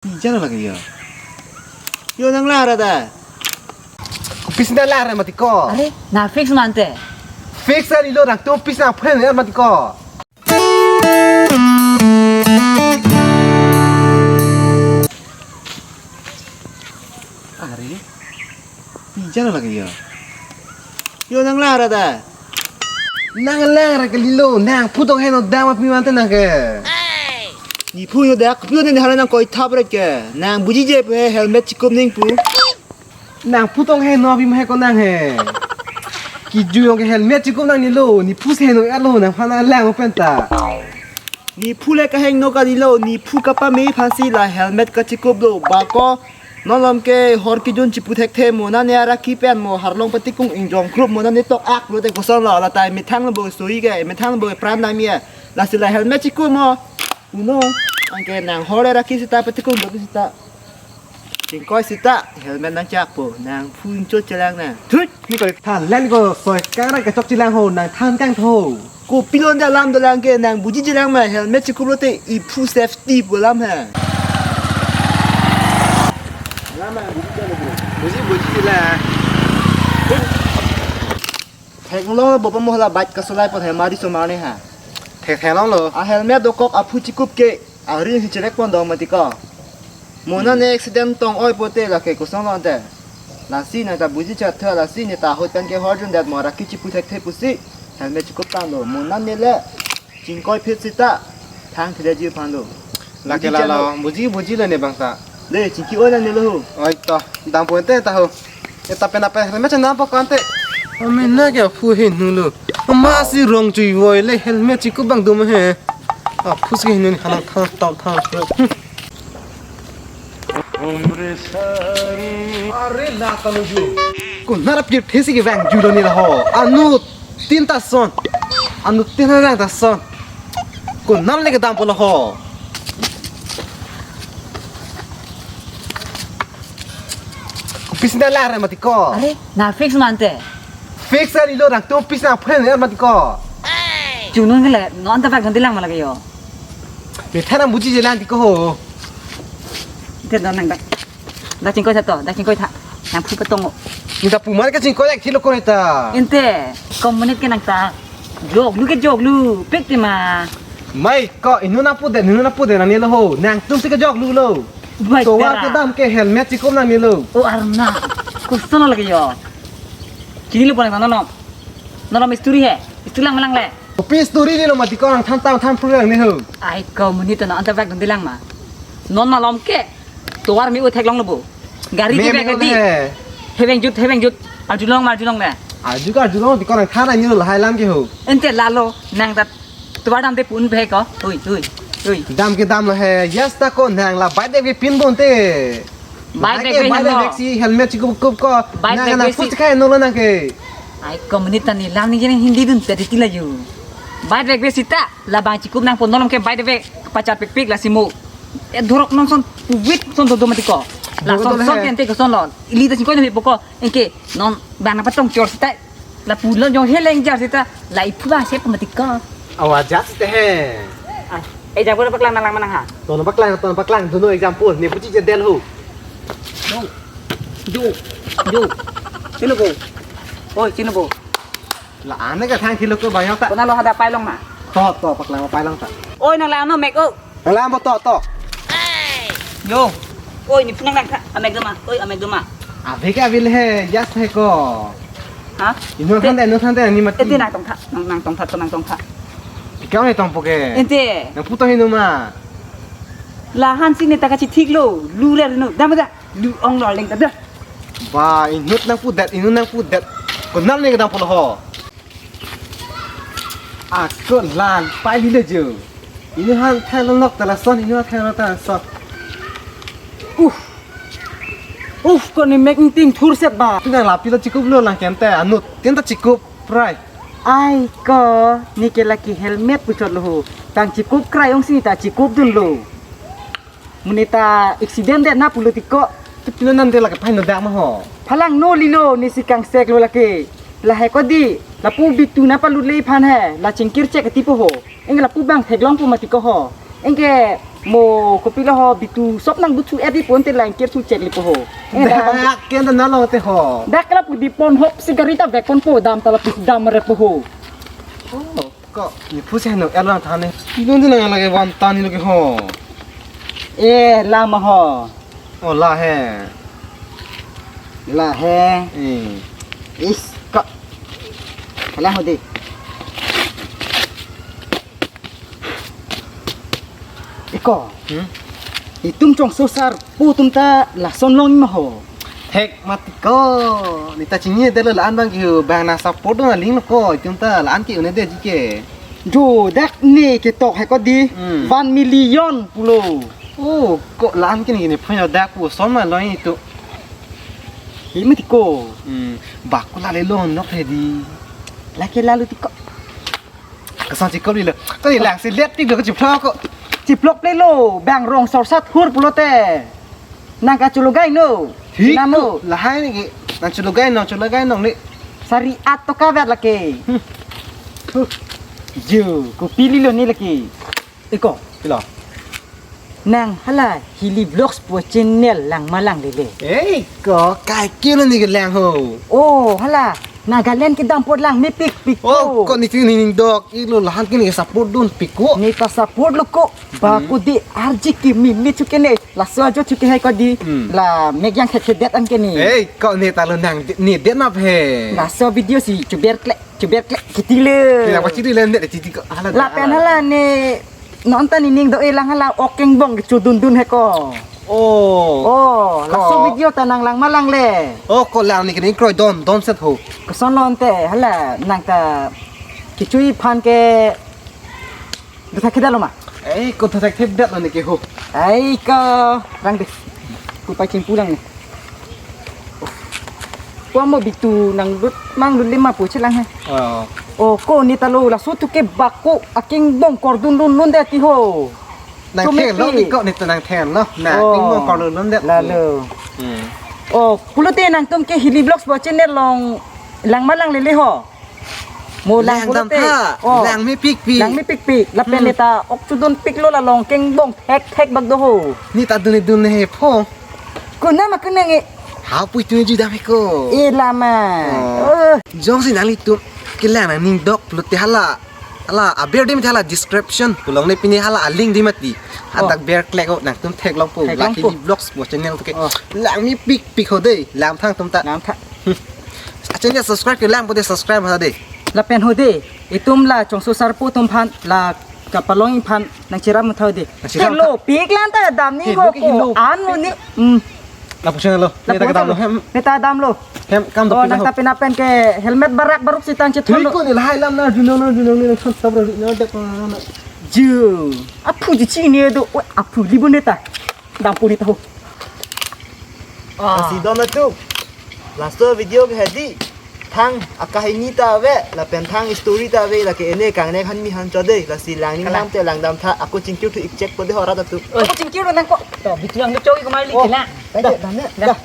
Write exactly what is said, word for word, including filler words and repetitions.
Pijana lagi ya. Yo nang lara da. Kopisi nang lara mati ko. Are, na fix mante. Fix ari lo nangtum pisi nang phen ya mati ko. Are. Pijana lagi ya. Yo nang lara da. Nang lara ke lilo, nangphu tong heno dam api mante nang ke. Nephu yo dak, phu ne hala nang koi thap ret ke. Nang buji je pe helmet chikum ning pu. Nangphu tong heno api mah ko nang he. Kiju yong ke helmet chikum nang nilo, nephu se heno alo nang phana lang penta. Nephu le kaheng no ka nilo, nephu kapame aphansi la helmet kachikup lo, bako. Non malom ke hor kejun chipu thekthe mo, nane arakhi pen mo, harlong patikung ingjong group mo, nane tok ak lo te koson lo, la tai methang lo bo soi ke, methang lo bo pran dam ya. Lasi la helmet chikum mo. Uno, anke nang hor arakhi sita patikung bo sita. Chingkoi sita, helmet nang chak po, nangphu inchot chelang na. Thut! Ni ko than len ko soi kang ra kachok chelang ho, nang than kangtho. Kopi lon da lam dolang ke nang buji chelang ma helmet chikup lote iphu safety pu lam he. Lam ma buji chelang. Buji, buji chelang. Theklong lo bo pa mo la bike kasolai pon he mari so mane ha. Thek theklong lo. A helmet dokok aphu chikup ke. Ari si chelek pon dong mati ko. Mo nane accident tong oi pote lake koson lo ante. Lasi nang ta buji chat tha lasi ne ta hot kan ke hor jun dat mo arakhi chipu thekthe pusi. Helmet chikup tang lo. Mo nane le. Chingkoi phit sita. Thang thile ji phan lo. Lake buji la chan lo. Buji, buji lo ne bang ta. Le chingki oi nang ne lo ho. Oi to. Dam pon te ta ho. Eta pen apa helmet chan dam pon kante. Ame na kya phu he nu lo. Masi rong chui voi le helmet chikup bang dum he. Aphu si nu ni halang thang tau thang. Are la ta lo ju. Ko narap kir thesi ke vang ju lo ni la ho. Anu tin ta son. Anu tin ta son. Ko nam le ke dam pon lo ho. Kopisi nang lara mati ko. Are, na fix mante. Fix ari lo nangtum pisi nang phen ya mati ko. Chunun ke le, non ta pak ganti lang ma lagi yo. Methang nang buji chelang ti ko ho. Te don nang dak. Dak chingkoi tha to, dak chingkoi tha. Nangphu patong o. Ni ta pu mar ke chingkoi ek kilo ko ta. Ente, komunit ke nang ta. Jok lu ke jok lu, pek ti ma. Mai ko inut nangpu det, inut nangpu det nang ne lo ho. Nangtum si ke jok lu lo. Bai tovar tara. Kedam ke helmet chikum nang ne lo. O arna. Koson lo lagi yo. Chini lo pon nang non. Non misturi he. Isturi lang lang le. Kopi isturi ne lo mati ko nang than tang than phu lang ne ho. Ai komunit na anta bak dun lang ma. Non malom ke. Tovar me-o theklong lo bo. Gari me, ke me bag lo di. He. Heveng jut, heveng jut. Arjulong, arjulong le. Arju ka arjulong ti ko nang than ani lo lahai lam ke ho. Ente lalo nang tat tovar dam te pun bag ko. Hui, hui, hui. Dam ke dam lo he. Yasta ko nang la bike de ke pin bon te. Bike bag bag bag lo. Si helmet chikup kup ko. Bike nang bag na bag put si kai no lo nang ke. Ai komunit ta ne lam ni jene Hindi dun te ti la ju. Bike bag bag sita labang chikup nang pon non malom ke bike bag bag pachar pik pik lasi mo. E dorok non son puwit son dodo mati ko. La dodo son le son he. Ente ke son lo. Ili ta chingkoi ne poko. Enke non bang na patong chor sita. La pulo jong heleng jar sita. La iphu ba sep mati ko. Awa jas te he. Ah, e jabor paklang nang lang manang ha. Ton paklang, ton paklang. Dono example. Ne puji je del ho. Jo. Jo. Jo. Sino bo. Oi, sino bo. La ane ka thang kilo ko bayang ta. Kona lo hada pailong na. To, to, paklang pailong ta. Oi, nang la ano mek o. Nang la mo to, to. Yo. Oi, ne phu nang lang tha. Amek doma. Oi, amek doma. Abe ke abil he, jas he ko. Ha? Inut than de, inut than de, ni mati. Ente nang tong tha, nang, nang tong tha, to nang tong tha. Pikang ne tong poke. Ente. Nang phu to hinu ma. La han si ne ta kachithik lo, lu le no. Dam da. Lu ong lo leng ta da. Ba, inut nangpu det, inut nangpu det. Konam ne kedam pon lo ho. Ako lang pai li le jo. Inut han thai lo nok ta lason, inut han thai lo ta lason. Uh. Uh, ko ne mek ting thur set ba. Tu nang lapi lo chikup lo lang kente anut. Tin ta chikup prai. Ai ko, ne ke lake helmet puchot lo ho. Tang chikup krai ong si ta chikup dun lo. Monit ta accident det na pulo ti ko. Kepilo nang de lake phai no dak ma ho. Phalang no lilo ne si kangsek lo lake. Lahai ko di, lapu bitu na palut le phan he, la chingkir chek ati po ho. Eng lapu bang theklong po mati ko ho. Eng ke Mo, kopilo ho, bitu sop nang duthu edi pon te lang kir su cek lipo ho. Eh, dak. Dak, ken ta nalo te ho. Dak la pu di pon hop si gari ta vek ponpo, dam ta lapu dam repo ho. Oh, ko, ni pusi no erlang thane. Ilun din nang lagi van tan ni lagi ho. Eh, lama ho. Oh, la he. La he. Eh. Is, ko. Hala ho di. Iko. Hmm? Itum chongso sarpo atum ta lason long ma ho. Thek mati ko. Neta chinine detlo la-an abang ke ho. Bang nang support dun aling lo ko. Itum ta la-an ke un-e detji ke. Jo, dak ne ketok he ko di. Hmm. One million pulo. Oh, ko la-an ke ne, ne phone dak pu son ma lo itum. Hi mati ko. Hmm. Bak ko la le lo nok he di. Lake lalu ti ko. Koson chikop lilo. Ko ni lang si let pik lo ko chiphlok ko. Chiphlok plelo, bang rong sorsat hur pulote. Nang kachologai no. Thik. Namo. Lahai ni ke. Nang chologai no, chologai no ni. Sari at to kabat lake. Hmm. Huh. Jo, kopilo ni lake. Iko, pilo. Nang hala Hili Vlogs pu channel lang ma langlele. Eh, ko kai kilo ni ke lang ho. Oh, hala Nagaland kedam apot lang mepikpik ko. Oh, ko ni tini ning dok ilo lahan kini ke support dun pik ko. Neta support lo ko. Ba Hmm. Ko di arji ke mi mi chuke ne. Laso ajo chuke hai ko di. Hmm. La mek yang khedet an ke ni. Eh, ko neta lo nang ni det nap he. Laso video si chuber klek, chuber klek kitile. Ni la pachiri le ne titi ko. Hala. Lapen hala ne. Non ta ni ning do-e lang hala ok kengbong ke chodundun he ko. Oh. Oh, laso ko video ta nang lang ma langle. Oh, ko lang ni ke ning kroi don, don set ho. Koson non te, hala, nang ta kechui aphan ke dothek thekdet lo ma? Eh, ko dothek thekdet lo ni ke ho. Ai ko, rang de. Ku pai chingpu lang ni. Ko mo bitu nang lut mang lut lima pu chelang he. Oh. Oh, ko neta lo laso tu ke bak ko akengbong kordundun lun det ti ho. Nang Chume then lo pi. Ni ko neta nang then lo. Na, oh, akengbong kordundun det. Lalo. Hmm. Oh, pulote nangtum ke Hili Vlogs pu channel long lang ma langlele ho. Mo lang. Lang pulote. Dam tha. Oh. Lang mepikpik. Lang mepikpik. Lapen hmm. Neta ok chodun pik lo la long kengbong thekthek bak do ho. Neta dun dun he pho. Ko nama kenang e. Hapui tu ju dam he ko. E lama. Oh. Oh. Jongsi nanglitum kelang nang ning dok pulote hala. Hala aber dim hala description pu longle pini hala a-link dim mati. Oh. Hadak ber klek ko nangtum theklong po. Theklong po. Lucky Vlogs pu channel tu ke. Oh. Lang mepikpik ho de. Lam thang tum ta. Lam thang. A-channel subscribe kelang po de subscribe ha de. Lapen ho de. Itum la chongso sarpo atum aphan la kapalong aphan nang chiram thau de. Nang chiram. Helo, pik lan ta dam ni. Helo ho ke ko. Helo. An lo ni. Hmm. Lapuson lo. Neta kedam lo hem. Neta dam lo. Hem kam do. Oh, pik nang lo. Ta pina pen ke helmet barak baruk si tang chetho. Hei lo. Ko ni lahai lam na dunong na dunong ni nang thon stop ro na dek na. Ju. Aphu ji chini do. Oi, aphu libun neta. Dam pu neta ho. Ah. Si don tu. Laso video ke hedi. Thang akahini ta ave, lapen thang story ta ave, lake ene kangne khan mi han chode, lasi lang ning kalang. Lang te lang dam tha, ako chingkir thu ik chek po de hora ta tu. Ako chingkir lo nang ko. To, bitu ang chok ko mali. Oh, kena. Thank you, dam ya. Dah. Dah.